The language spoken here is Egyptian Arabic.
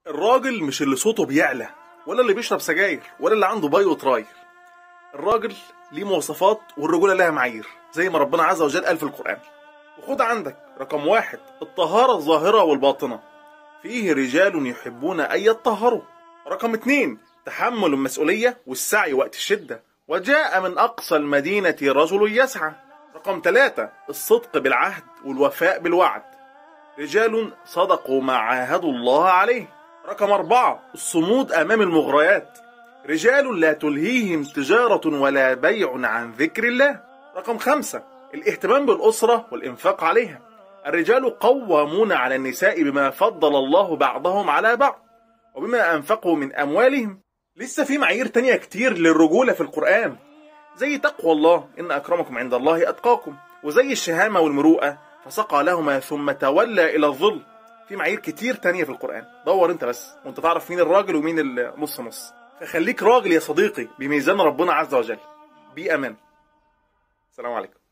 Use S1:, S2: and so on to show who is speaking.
S1: الراجل مش اللي صوته بيعلى، ولا اللي بيشرب سجاير، ولا اللي عنده باي وتراير. الراجل ليه مواصفات والرجولة لها معايير، زي ما ربنا عز وجل قال في القرآن. وخد عندك رقم 1، الطهارة الظاهرة والباطنة، فيه رجال يحبون أن يطهروا. رقم 2، تحمل المسؤولية والسعي وقت الشدة، وجاء من أقصى المدينة رجل يسعى. رقم 3، الصدق بالعهد والوفاء بالوعد، رجال صدقوا ما عاهدوا الله عليه. رقم 4، الصمود أمام المغريات، رجال لا تلهيهم تجارة ولا بيع عن ذكر الله. رقم 5، الاهتمام بالأسرة والإنفاق عليها، الرجال قوامون على النساء بما فضل الله بعضهم على بعض وبما أنفقوا من أموالهم. لسه في معايير تانية كتير للرجولة في القرآن، زي تقوى الله، إن أكرمكم عند الله أتقاكم، وزي الشهامة والمروءة، فسقى لهما ثم تولى إلى الظل. في معايير كتير تانية في القرآن، دور انت بس وانت تعرف مين الراجل ومين النص نص. فخليك راجل يا صديقي بميزان ربنا عز وجل. بأمان. السلام عليكم.